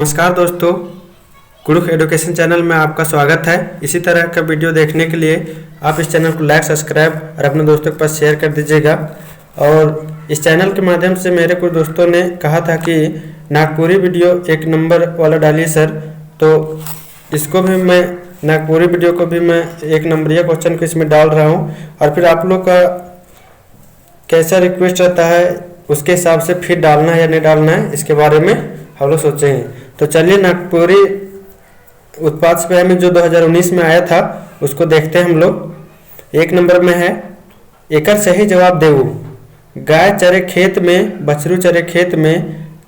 नमस्कार दोस्तों, Kurukh education channel में आपका स्वागत है। इसी तरह का वीडियो देखने के लिए आप इस चैनल को लाइक, सब्सक्राइब और अपने दोस्तों के पास शेयर कर दीजिएगा। और इस चैनल के माध्यम से मेरे कुछ दोस्तों ने कहा था कि नागपुरी वीडियो एक नंबर वाला डालिए सर, तो इसको भी मैं नागपुरी वीडियो को भी मैं एक नंबरिया क्वेश्चन को इसमें डाल रहा हूँ। और फिर आप लोग का कैसा रिक्वेस्ट रहता है, उसके हिसाब से फिर डालना है या नहीं डालना है, इसके बारे में हम लोग सोचेंगे। तो चलिए, नागपुरी उत्पाद सिपाही में जो 2019 में आया था, उसको देखते हैं हम लोग। एक नंबर में है, एकर सही जवाब देऊ। गाय चरे खेत में, बछरू चरे खेत में,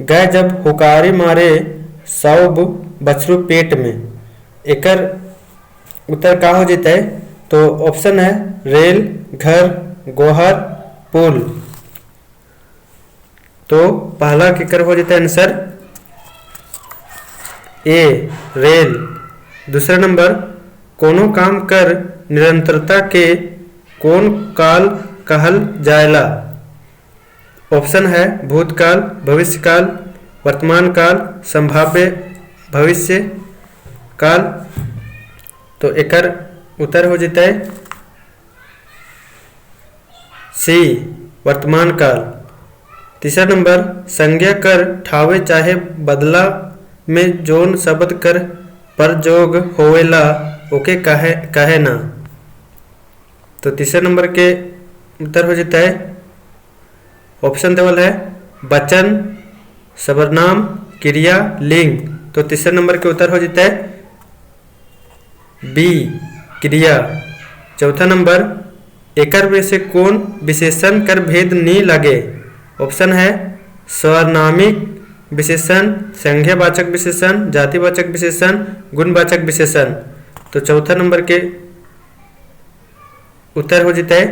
गाय जब हुकारी मारे, सब बछरू पेट में। एकर उत्तर का हो जैते? तो ऑप्शन है रेल, घर, गोहर, पुल। तो पहला केकर हो जाता है आंसर ए, रेल। दूसरा नंबर, कोनो काम कर निरंतरता के कौन काल कहल जायला? ऑप्शन है भूतकाल, भविष्यकाल, वर्तमान काल, संभाव्य भविष्य काल। तो एकर उत्तर हो जैते सी, वर्तमान काल। तीसरा नंबर, संज्ञा कर ठावे चाहे बदला में जोन शब्द कर प्रयोग होवेला, ओके कहे कहे ना? तो तीसरे नंबर के उत्तर हो जाता है, ऑप्शन देवल है वचन, सर्वनाम, क्रिया, लिंग। तो तीसरे नंबर के उत्तर हो जाता है बी, क्रिया। चौथा नंबर, एकर में से कौन विशेषण कर भेद नी लगे? ऑप्शन है सर्वनामिक विशेषण, संज्ञावाचक विशेषण, जातिवाचक विशेषण, गुणवाचक विशेषण। तो चौथा नंबर के उत्तर हो जाता है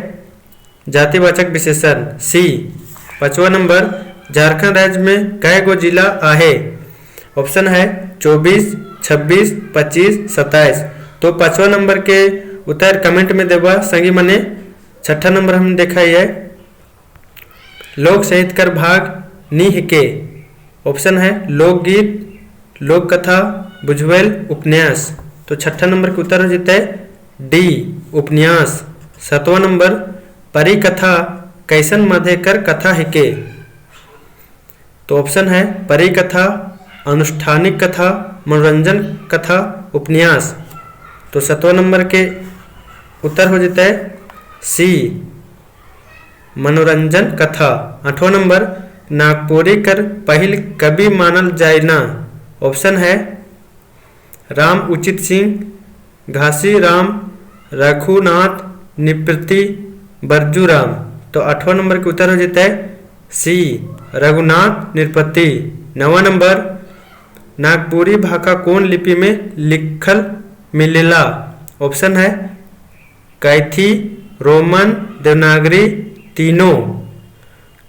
जातिवाचक विशेषण, सी। पांचवा नंबर, झारखंड राज्य में कै गो जिला आहे? ऑप्शन है 24, 26, 25, 27। तो पांचवा नंबर के उत्तर कमेंट में देवा संगी मने। छठा नंबर हम देखा है, लोक साहित्य कर भाग निह के। ऑप्शन है लोकगीत, लोक कथा, बुझवेल, उपन्यास। तो छठा नंबर के उत्तर हो जाता है डी, उपन्यास। सातवां नंबर, परिकथा कैसन मध्य कर कथा है के? तो ऑप्शन है परिकथा, अनुष्ठानिक कथा, मनोरंजन कथा, उपन्यास। तो सातवां नंबर के उत्तर हो जाता है सी, मनोरंजन कथा। आठवां नंबर, नागपुरी कर पहिल कवि मानल जायना? ऑप्शन है राम उचित सिंह, घासी राम, रघुनाथ निवृत्ति, बरजू राम। तो आठवां नंबर के उत्तर हो जाता है सी, रघुनाथ नृपति। नवा नंबर, नागपुरी भाषा कौन लिपि में लिखल मिलेला? ऑप्शन है कैथी, रोमन, देवनागरी, तीनों।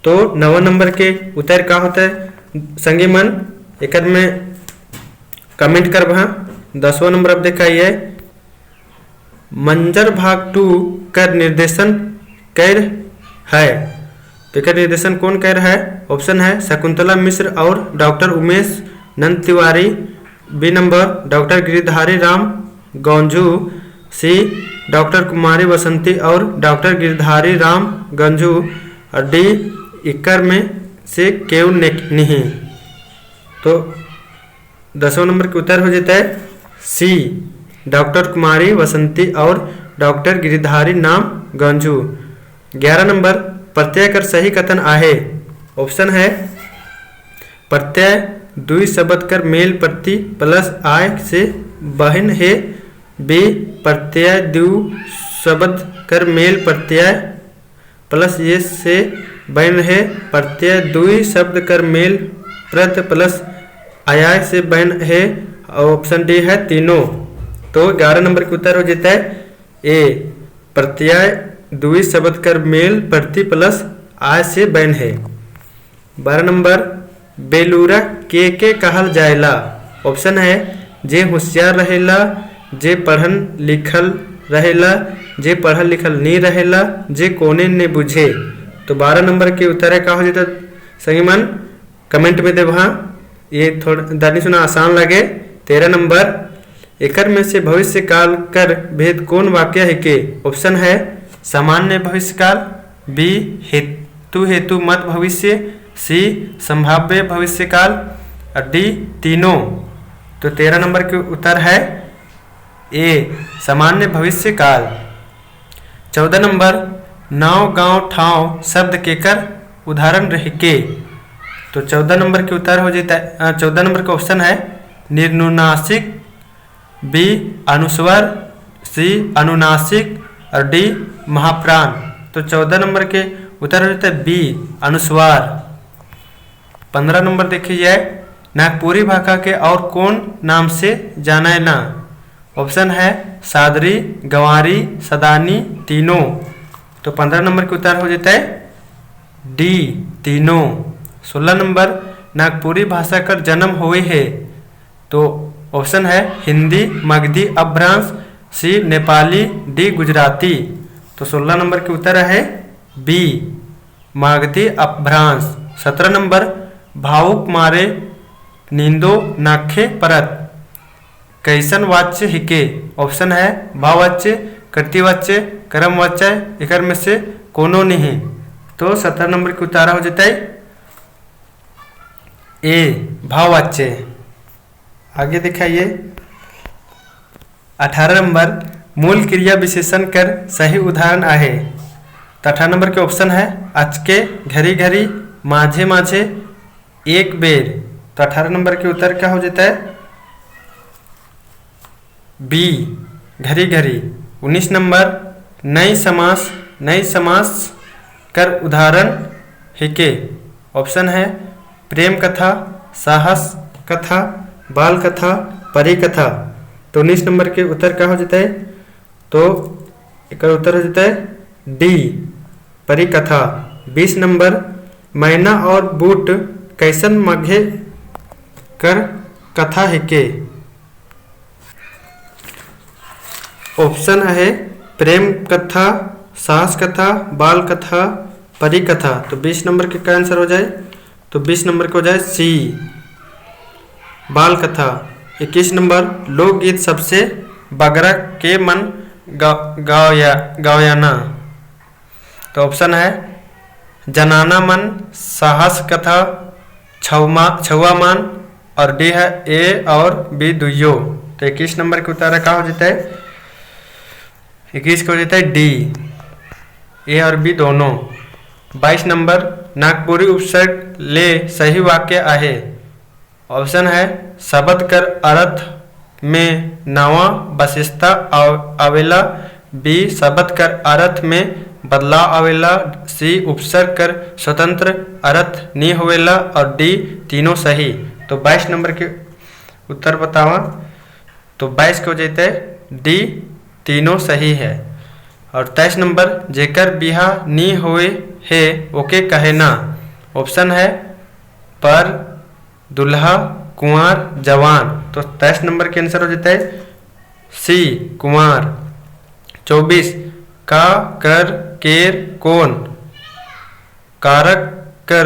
तो नवा नंबर के उत्तर का होता है संगी मन, एक में कमेंट कर वहाँ। 10वां नंबर अब देखा है, मंजर भाग टू कर निर्देशन कर है। तो एकर निर्देशन कौन कर है? ऑप्शन है शकुंतला मिश्र और doctor Umesh Nand Tiwari, B number doctor Girdhari Ram Gonjhu, C doctor Kumari Basanti और डॉक्टर गिरधारी राम गंजू और डी इक्कर में से केव नहीं। तो 10वां नंबर के उत्तर हो जाता है सी, डॉक्टर कुमारी बसंती और डॉक्टर गिरधारी नाम गंजू। 11 नंबर, प्रत्यय कर सही कथन आहे। ऑप्शन है प्रत्यय दुई शब्द कर मेल प्रति प्लस आय से बहन है, बी प्रत्यय दु शब्द कर मेल प्रत्यय प्लस ये से बन है, प्रत्यय दुई शब्द कर मेल प्रत प्लस आय से बन है और ऑप्शन डी है तीनों। तो 11 नंबर के उत्तर हो जाता है ए, प्रत्यय दुई शब्द कर मेल प्रति प्लस आय से बन है। 12 नंबर, बेलूरा के कहल जायला? ऑप्शन है जे होशियार रहेला, जे पढ़न लिखल रहेला, जे पढ़ल लिखल नहीं रहेला, जे कोने ने बुझे। तो 12 नंबर के उत्तर है का हो जाता संगी मन, कमेंट में देव। हाँ। ये थोड़ा दानी सुना आसान लगे। 13 नंबर, एकर में से भविष्य काल कर भेद कौन वाक्य है के? ऑप्शन है सामान्य भविष्य काल, बी हेतु हेतु मत भविष्य, सी संभाव्य भविष्य काल और डी तीनों। तो 13 नंबर के उत्तर है ए सामान्य भविष्य काल। 14 नंबर, नाव गांव ठाव शब्द केकर उदाहरण रह के? तो 14 नंबर के उत्तर हो जाता है, 14 नंबर का ऑप्शन है निर्नुनासिक, बी अनुस्वर, सी अनुनासिक और डी महाप्राण। तो 14 नंबर के उत्तर हो जाता है बी अनुस्वार। 15 नंबर देखिए जाए, नागपुरी भाषा के और कौन नाम से जाना ना? ऑप्शन है सादरी, गंवारी, सदानी, तीनों। तो 15 नंबर के उत्तर हो जाता है डी तीनों। 16 नंबर, नागपुरी भाषा का जन्म हुए है? तो ऑप्शन है हिंदी, मगधी अपभ्रंश, सी नेपाली, डी गुजराती। तो 16 नंबर के उत्तर है बी मागधी अपभ्रंश। 17 नंबर, भावुक मारे नींदो नाखे परत कैसन वाच्य हिके? ऑप्शन है भाववाच्य, कर्तवाच्य, कर्मवाच्य, एकर में से कोनो नहीं। तो 17 नंबर के उतारा हो जाता है ए भाववाच्य। आगे दिखाइए 18 नंबर, मूल क्रिया विशेषण कर सही उदाहरण आहे। तो 18 नंबर के ऑप्शन है अचके, घरी घरी, माझे माझे, एक बेर। तो 18 नंबर के उत्तर क्या हो जाता है बी घरी घरी। 19 नंबर, नई समास, नई समास कर उदाहरण हिके? ऑप्शन है प्रेम कथा, साहस कथा, बाल कथा, परी कथा। तो 19 नंबर के उत्तर क्या हो जाता है? तो एक उत्तर हो जाता है डी परी कथा। 20 नंबर, मैना और बूट कैसन मघे कर कथा हिके? ऑप्शन है प्रेम कथा, साहस कथा, बाल कथा, परी कथा। तो 20 नंबर के क्या आंसर हो जाए? तो 20 नंबर के हो जाए सी बाल कथा। 21 नंबर, लोकगीत सबसे बगरा के मन गावयाना। तो ऑप्शन है जनाना मन, साहस कथा, छुआ मान और डी है ए और बी दुइयो। तो 21 नंबर के उतारा क्या हो जाता है? 21 का हो जाता है डी ए और बी दोनों। 22 नंबर, नागपुरी उपसर्ग ले सही वाक्य आहे। ऑप्शन है शब्द कर अर्थ में नवा विशेषता आवेला, बी शब्द कर अर्थ में बदलाव आवेला, सी उपसर्ग कर स्वतंत्र अर्थ नहीं होवेला और डी तीनों सही। तो 22 नंबर के उत्तर बतावा। तो 22 के हो जाते है डी तीनों सही है। और 23 नंबर, जेकर बिहा नी होए है ओके कहे ना? ऑप्शन है पर, दुल्हा, कुंवार, जवान। तो 23 नंबर के आंसर हो जाता है सी कुंवार। 24, का कर केर कौन कारक कर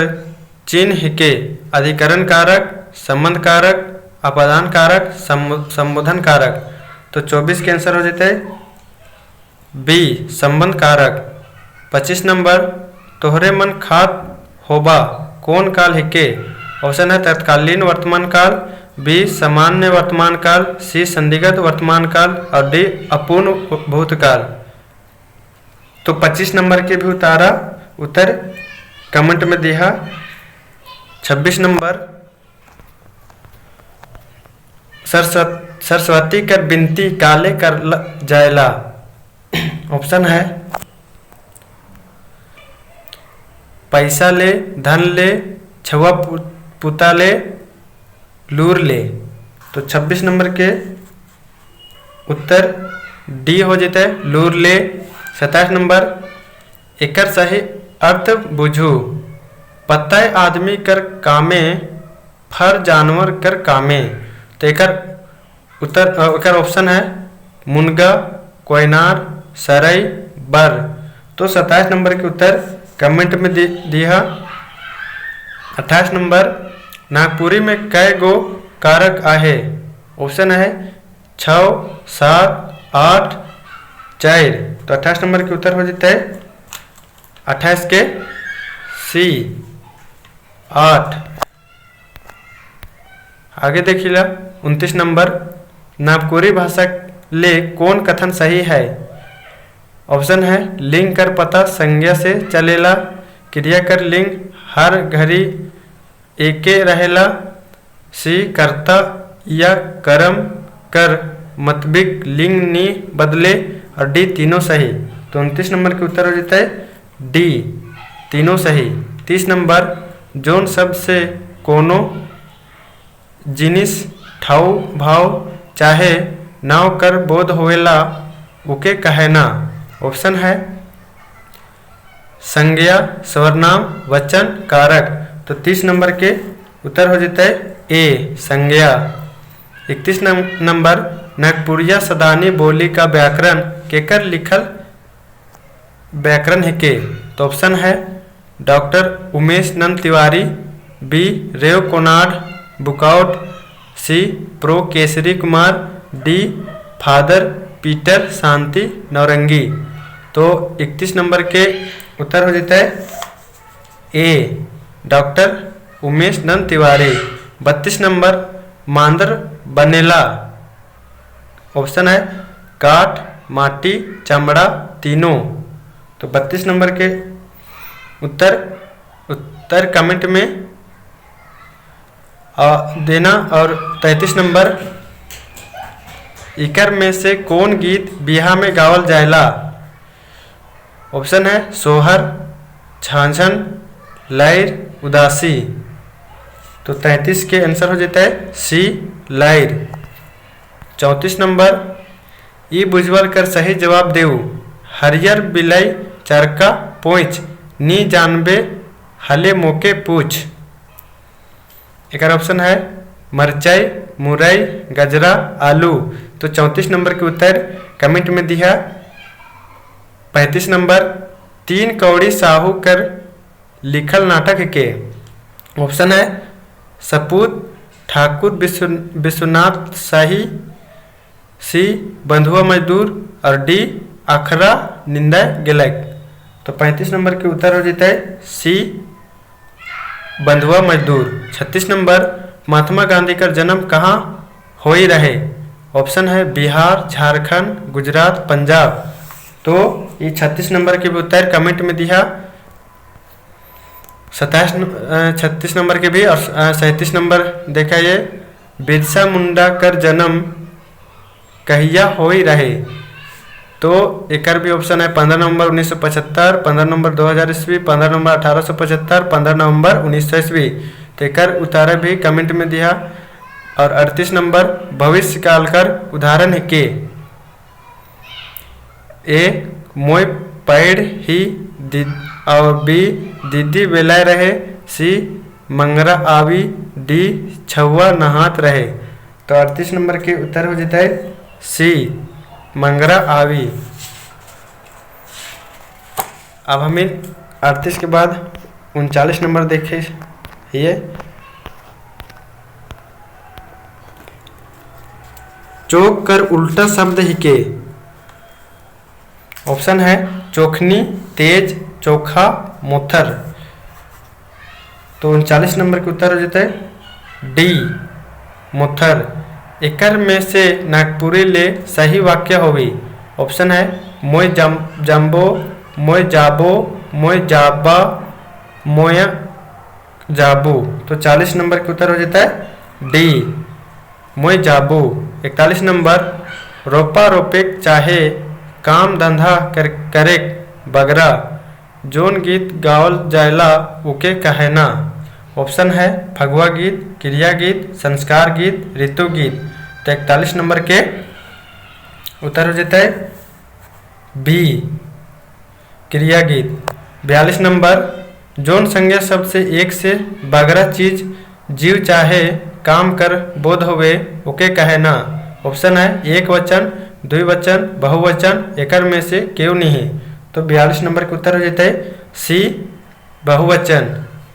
चिन्ह के? अधिकरण कारक, संबंध कारक, अपादान कारक, संबोधन कारक। तो 24 के आंसर हो जाता है बी संबंध कारक। 25 नंबर, तोहरे मन खात होबा कौन काल हिके? ऑप्शन है तत्कालीन वर्तमान काल, बी सामान्य वर्तमान काल, सी संदिग्ध वर्तमान काल और डी अपूर्ण भूतकाल। तो 25 नंबर के भी उतारा उत्तर कमेंट में दिया। 26 नंबर, सरस्वती कर बिनती काले कर जायला। ऑप्शन है पैसा ले, धन ले, छुआ पुता ले, लूर ले। तो 26 नंबर के उत्तर डी हो जाता है लूर ले। 27 नंबर, एकर सही अर्थ बुझू। पत्ता आदमी कर कामे, फर जानवर कर कामे। तो एकर उत्तर एकर ऑप्शन है मुनगा, कोयनार, सरई, बर। तो 27 नंबर के उत्तर कमेंट में दिया। 28 नंबर, नागपुरी में कै गो कारक आहे? ऑप्शन है 6, 7, 8, 4। तो 28 नंबर के उत्तर हो जाता है 28 के सी 8। आगे देखिए 29 नंबर, नागपुरी भाषा ले कौन कथन सही है? ऑप्शन है लिंग कर पता संज्ञा से चलेला, क्रिया कर लिंग हर घड़ी एके रहेला, सी कर्ता या कर्म कर मुताबिक लिंग नी बदले, और डी तीनों सही। तो 29 नंबर के उत्तर हो जाता है डी तीनों सही। 30 नंबर, जोन शब्द से कोनो जिनिस, ठाव, भाव चाहे नाव कर बोध होवेला उके कहना। ऑप्शन है संज्ञा, सर्वनाम, वचन, कारक। तो 30 नंबर के उत्तर हो जाता है ए संज्ञा। 31 नंबर, नागपुरिया सदानी बोली का व्याकरण केकर लिखल व्याकरण है के? तो ऑप्शन है doctor Umesh Nand Tiwari, B Rev Conrad Boucaud, C pro Kesari Kumar, D father Peter Shanti Naurangi. तो 31 नंबर के उत्तर हो जाता है ए डॉक्टर उमेश नंद तिवारी। 32 नंबर, मांदर बनेला। ऑप्शन है काठ, माटी, चमड़ा, तीनों। तो 32 नंबर के उत्तर उत्तर कमेंट में देना। और 33 नंबर, इकर में से कौन गीत बिहा में गावल जाएला? ऑप्शन है सोहर, झांझन, लैर, उदासी। तो 33 के आंसर हो जाता है सी लैर। 34 नंबर, ई बुझवल कर सही जवाब देऊ। हरियर बिलई चरका पोंछ, नी जानबे हले मोके पूछ। एक ऑप्शन है मरचाई, मुरई, गजरा, आलू। तो 34 नंबर के उत्तर कमेंट में दिया। 35 नंबर, 3 कौड़ी साहू कर लिखल नाटक के? ऑप्शन है सपूत, ठाकुर विश्वनाथ शाही, सी बंधुआ मजदूर, और डी अखरा निंदा गेलक। तो 35 नंबर के उत्तर हो जाता है सी बंधुआ मजदूर। 36 नंबर, महात्मा गांधी का जन्म कहाँ हो रहे? ऑप्शन है बिहार, झारखंड, गुजरात, पंजाब। तो ये 36 नंबर के भी उत्तर कमेंट में दिया। 27, 36 नंबर के भी और 37 नंबर देखा, ये बिरसा मुंडा कर जन्म कहिया हो रहे? तो एक भी ऑप्शन है 15 नवंबर 1975, 15 नवंबर 2000 ईस्वी, 15 नवंबर 1875, 15 नवंबर 1900 ईस्वी। तो एक उतारा भी कमेंट में दिया। और 38 नंबर, भविष्य काल कर उदाहरण है के? ए मोय पैड़ ही, और बी दीदी बेलाय रहे, सी मंगरा आवी, डी छुआ नहात रहे। तो 38 नंबर के उत्तर हो जाता है सी मंगरा आवी। अब हमें 38 के बाद 39 नंबर देखे ये चौक कर उल्टा शब्द ही के। ऑप्शन है चोखनी, तेज, चोखा, मोथर। तो 39 नंबर के उत्तर हो जाता है डी मोथर। एकर में से नागपुरी ले सही वाक्य होवी? ऑप्शन है मोय जम्बो, मोय जाबो, मोय जाबा, मोया जाबू। तो 40 नंबर के उत्तर हो जाता है डी मोय जाबू। 41 नंबर, रोपा रोपे चाहे काम धंधा करे बगरा जोन गीत गावल जायला उके कहना। ऑप्शन है फगुआ गीत, क्रिया गीत, संस्कार गीत, ऋतु गीत। तो 41 नंबर के उत्तर हो जाता है बी क्रिया गीत। 42 नंबर, जोन संज्ञा शब्द से एक से बगरा चीज, जीव चाहे काम कर बोध होवे ओके कहना। ऑप्शन है एक वचन, द्विवचन, बहुवचन, एकर में से क्यों नहीं। तो 42 नंबर के उत्तर हो जाता है सी बहुवचन।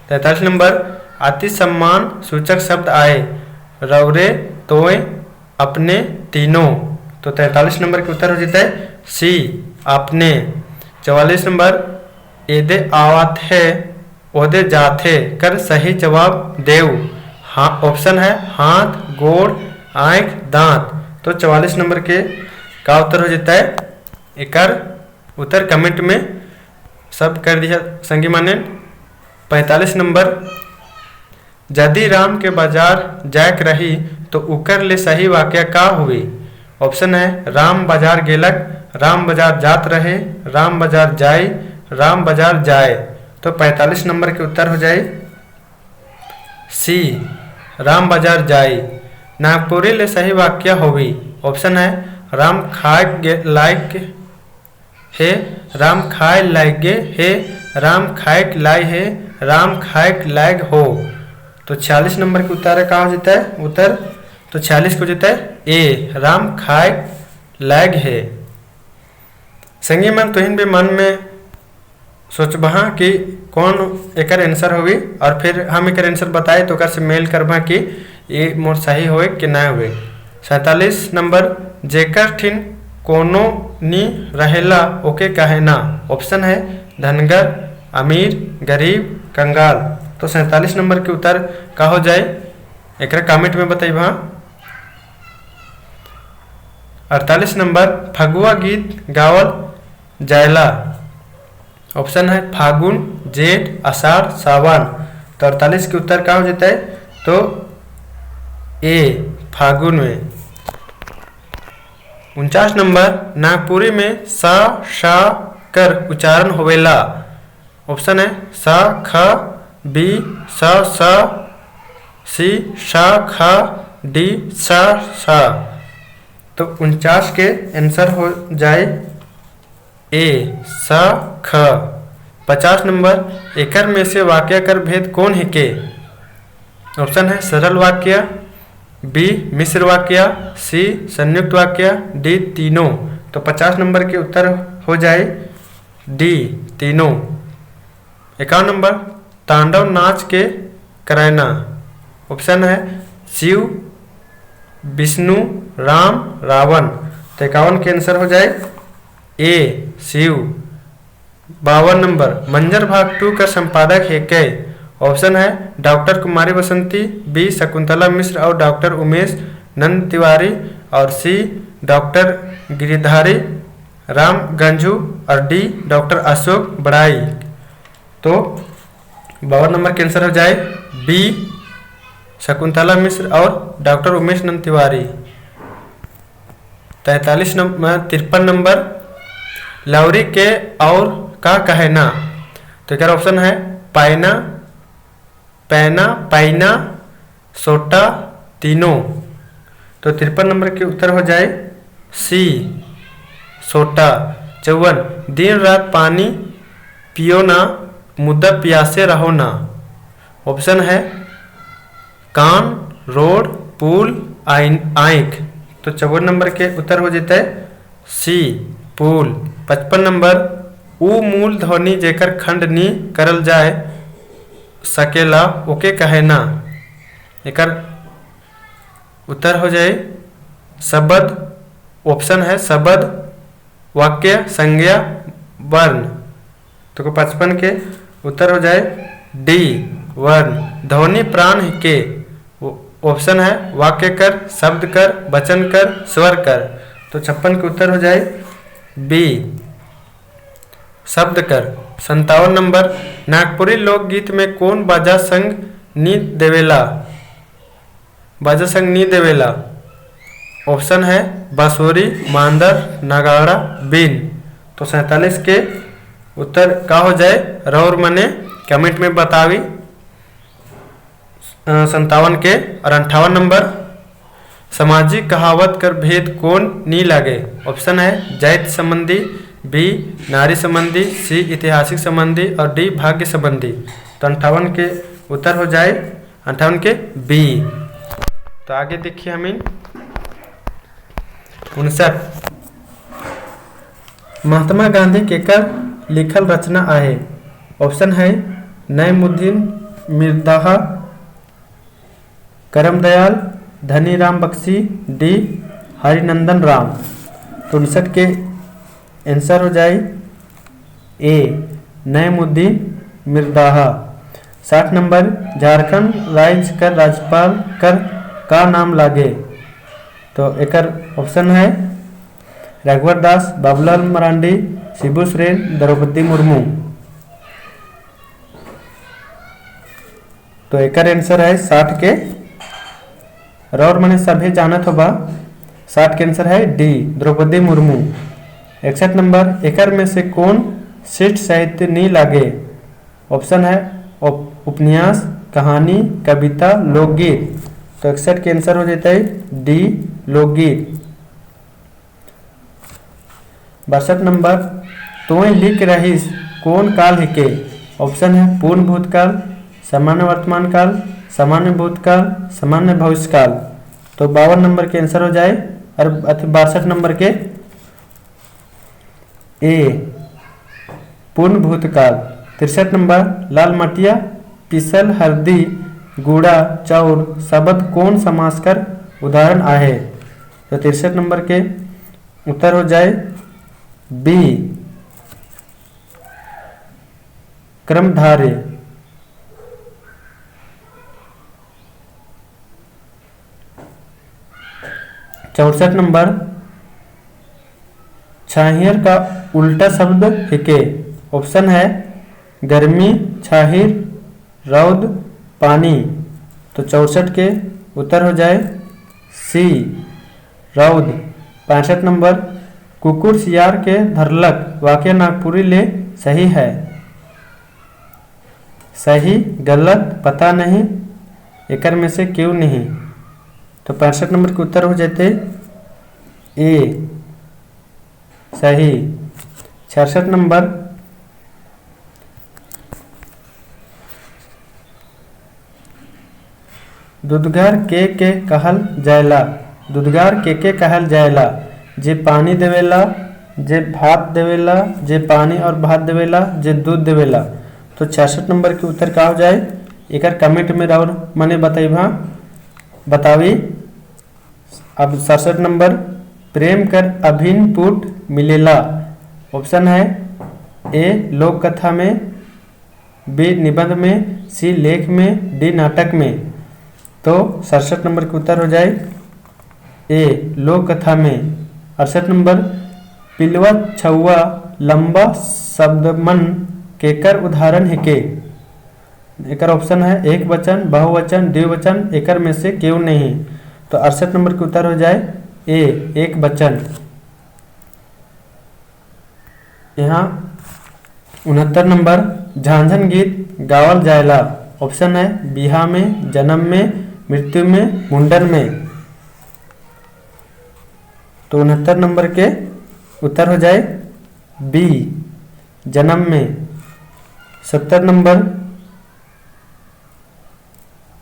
43 नंबर, अति सम्मान सूचक शब्द आए? रौरे, तोय, अपने, तीनों। तो 43 नंबर के उत्तर हो जाता है सी, अपने। 44 नंबर, एदे आवत है ओदे जाथे कर सही जवाब देव। हाँ, ऑप्शन है हाथ, गोड़, आँख, दांत। तो 44 नंबर के का उत्तर हो जाता है? एकर उत्तर कमेंट में सब कर दिया संगी माने। 45 नंबर, यदि राम के बाजार जायक रही तो उकर ले सही वाक्य का हुई? ऑप्शन है राम बाजार गेलक, राम बाजार जात रहे, राम बाजार जाए, राम बाजार जाए। तो 45 नंबर के उत्तर हो जाए सी, राम बाजार जाए। नागपुरी ले सही वाक्य होवी? ऑप्शन है राम खाए लायक हे, राम खाए लागे हे, राम खाए लाए हे, राम खाए लायक हो। तो 46 नंबर के उत्तर का हो जाता है उत्तर? तो 46 को जाता है ए, राम खाए लायक है। संगी मन, तुहिन भी मन में सोचबहा कि कौन एकर आंसर होगी और फिर हम एकर आंसर बताए तो से मेल करबा कि ये मोर सही होए कि ना हुए। 47 नंबर, जेकर ठिन कोनो नी रहेला ओके कहे ना? ऑप्शन है धनगर, अमीर, गरीब, कंगाल। तो 47 नंबर के उत्तर का हो जाए? एक कमेंट में बताइबा। 48 नंबर, फगुआ गीत गावल जायला? ऑप्शन है फागुन, जेठ, आषाढ़, सावन। तो 48 के उत्तर का हो जाता है? तो ए, फागुन में। 49 नंबर, नागपुरी में सा शा कर उच्चारण होवेला? ऑप्शन है सा ख, बी सा सा, सी शा ख, डी सा सा। तो 49 के आंसर हो जाए ए, सा ख। 50 नंबर, एकर में से वाक्य कर भेद कौन है के? ऑप्शन है सरल वाक्य, बी मिश्र वाक्य, सी संयुक्त वाक्य, डी तीनों। तो 50 नंबर के उत्तर हो जाए डी, तीनों। 51 नंबर, तांडव नाच के कराना? ऑप्शन है शिव, विष्णु, राम, रावण। तो 51 के आंसर हो जाए ए, शिव। 52 नंबर, मंजर भाग 2 का संपादक है के? ऑप्शन है डॉक्टर कुमारी बसंती, बी शकुंतला मिश्र और डॉक्टर उमेश नंद तिवारी और सी डॉक्टर गिरिधारी राम गंझू और डी डॉक्टर अशोक बड़ाई। तो 52 नंबर के आंसर हो जाए बी, शकुंतला मिश्र और डॉक्टर उमेश नंद तिवारी। 43 नंबर, 53 नंबर, लौरी के और का कहना? तो क्या ऑप्शन है पाइना, पैना, पाइना, सोटा, तीनों। तो 53 नंबर के उत्तर हो जाए सी, सोटा। 54, दिन रात पानी पियो ना, मुद्दा प्यासे रहो ना। ऑप्शन है कान, रोड, पुल, आँख। तो 54 नंबर के उत्तर हो जाता है सी, पुल। 55 नंबर, ऊ मूल ध्वनि जेकर खंड नी करल जाए सकेला ओके कहे ना? एकर उत्तर हो जाए शब्द। ऑप्शन है शब्द, वाक्य, संज्ञा, वर्ण। तो 55 के उत्तर हो जाए डी, वर्ण। ध्वनि प्राण के? ऑप्शन है वाक्य कर, शब्द कर, वचन कर, स्वर कर। तो 56 के उत्तर हो जाए बी, शब्द कर। 57 नंबर, नागपुरी लोकगीत में कौन बाजा संग नी देवेला? बाजा संग नी देवेला? ऑप्शन है बांसुरी, मांदर, नगाड़ा, बीन। तो 47 के उत्तर का हो जाए रौर मने कमेंट में बतावी 57 के। और 58 नंबर, सामाजिक कहावत कर भेद कौन नी लागे? ऑप्शन है जाति संबंधी, बी नारी संबंधी, सी ऐतिहासिक संबंधी और डी भाग्य संबंधी। तो 58 के उत्तर हो जाए 58 के बी। तो आगे देखिए हमें 59, महात्मा गांधी केकर लिखल रचना आहे? ऑप्शन है नईमुद्दीन मिर्दाहा, करमदयाल, धनीराम बख्शी, डी हरिनंदन राम। तो 59 के आंसर हो जाए ए नईमुद्दीन मिर्दाहा। 60 नंबर झारखंड राज्य कर राज्यपाल कर का नाम लागे? तो एकर ऑप्शन है रघुवर दास, बाबूलाल मरांडी, शिबू सोरेन, द्रौपदी मुर्मू। तो एकर आंसर है 60 के रौर मने सभी जानत होबा। 60 के आंसर है डी द्रौपदी मुर्मू। 61 नंबर एकर में से कौन श्रेष्ठ साहित्य नहीं लागे? ऑप्शन है उपन्यास, कहानी, कविता, लोकगीत। तो 61 के आंसर हो जाता है डी लोकगीत। 62 नंबर तोय लिख रहीस कौन काल हिके? ऑप्शन है पूर्ण भूतकाल, सामान्य वर्तमान काल, सामान्य भूतकाल, सामान्य भविष्यकाल। तो 52 नंबर के आंसर हो जाए और 62 नंबर के ए पूर्ण भूतकाल। 63 नंबर लाल मटिया पिसल हरदी गुड़ा चाउर शब्द कौन समास कर उदाहरण आहे? तो 63 नंबर के उत्तर हो जाए बी क्रमधार्य। 64 नंबर छाहिर का उल्टा शब्द हिके? ऑप्शन है गर्मी, छाहिर, रौद, पानी। तो 64 के उत्तर हो जाए सी रौद। 65 नंबर कुकुर सियार के धरलक वाक्य नागपुरी ले सही है? सही, गलत, पता नहीं, एकर में से क्यों नहीं। तो 65 नंबर के उत्तर हो जाते ए सही। 66 नंबर दुधगर के कहल जायला? दुधगर के कहल जायला? जे पानी देवेला, जे भात देवेला, जे पानी और भात देवेला, जे दूध देवेला। तो 66 नंबर के उत्तर का हो जाए एकर कमेंट में और मने बताइबा बतावी। अब 67 नंबर प्रेम कर अभिन्न पुट मिलेला? ऑप्शन है ए लोक कथा में, बी निबंध में, सी लेख में, डी नाटक में। तो 67 नंबर के उत्तर हो जाए ए लोक कथा में। 68 नंबर पिलवा छुआ लंबा शब्दमन केकर उदाहरण हिके? एकर ऑप्शन है एक वचन, बहुवचन, द्विवचन, एकर में से क्यों नहीं। तो 68 नंबर के उत्तर हो जाए ए एक वचन। यहाँ 69 नंबर झांझन गीत गावल जायला? ऑप्शन है बिहा में, जन्म में, मृत्यु में, मुंडन में। तो 69 नंबर के उत्तर हो जाए बी जन्म में। 70 नंबर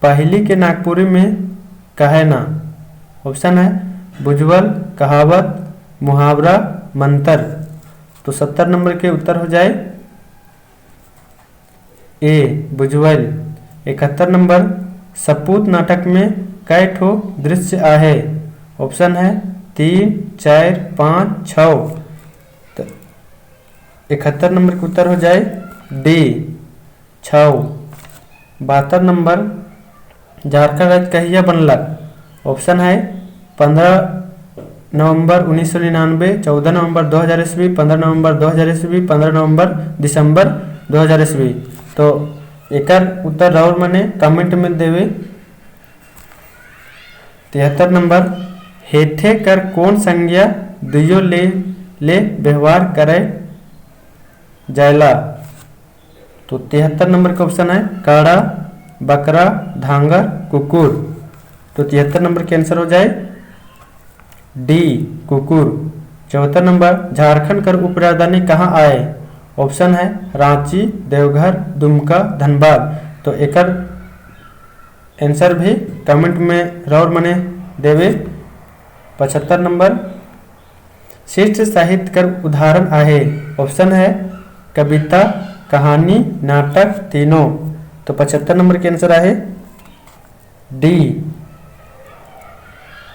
पहली के नागपुरी में कहे ना? ऑप्शन है बुझवल, कहावत, मुहावरा, मंत्र। तो 70 नंबर के उत्तर हो जाए ए बुझवल। 71 नंबर सपूत नाटक में कै ठो दृश्य आहे? ऑप्शन है 3, 4, 5, 6। तो 71 नंबर के उत्तर हो जाए डी 6। 72 नंबर झारखंड राज्य कहिया बनलक? ऑप्शन है 15 नवंबर 1999, 14 नवंबर 2000 ईस्वी, 15 नवंबर 2000 ईस्वी, 15 नवंबर दिसंबर 2000 ईस्वी। तो एकर उत्तर राउर मने कमेंट में देवे। 73 नंबर हेठे कर कौन संज्ञा दुयो ले ले व्यवहार करे जायला? तो 73 नंबर का ऑप्शन है काड़ा, बकरा, धांगर, कुकुर। तो 73 नंबर के आंसर हो जाए डी कुकुर। 74 नंबर झारखंड कर उपराजधानी कहाँ आए? ऑप्शन है रांची, देवघर, दुमका, धनबाद। तो एकर आंसर भी कमेंट में राउर मने देवे। 75 नंबर शिष्ट साहित्य कर उदाहरण आहे? ऑप्शन है कविता, कहानी, नाटक, तीनों। तो 75 नंबर के आंसर आहे डी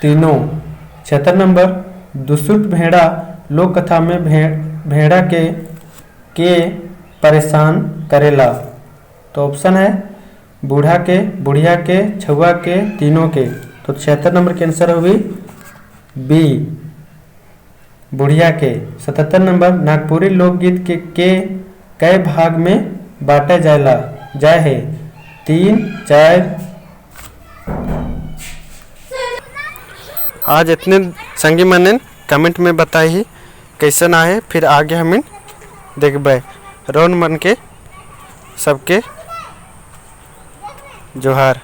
तीनों। 76 नंबर, दुसुट भेड़ा लोक कथा में भेड़ा के परेशान करेला? तो ऑप्शन है बूढ़ा के, बुढ़िया के, छुआ के, तीनों के। तो 76 नंबर के आंसर हुई बी, बुढ़िया के। 77 नंबर, नागपुरी लोकगीत के कई भाग में बांटे जाय है? 3, 4। आज इतने संगी मनन कमेंट में बताई कैसन आए, फिर आगे हमें देखबे। रोन मन के सबके जोहार।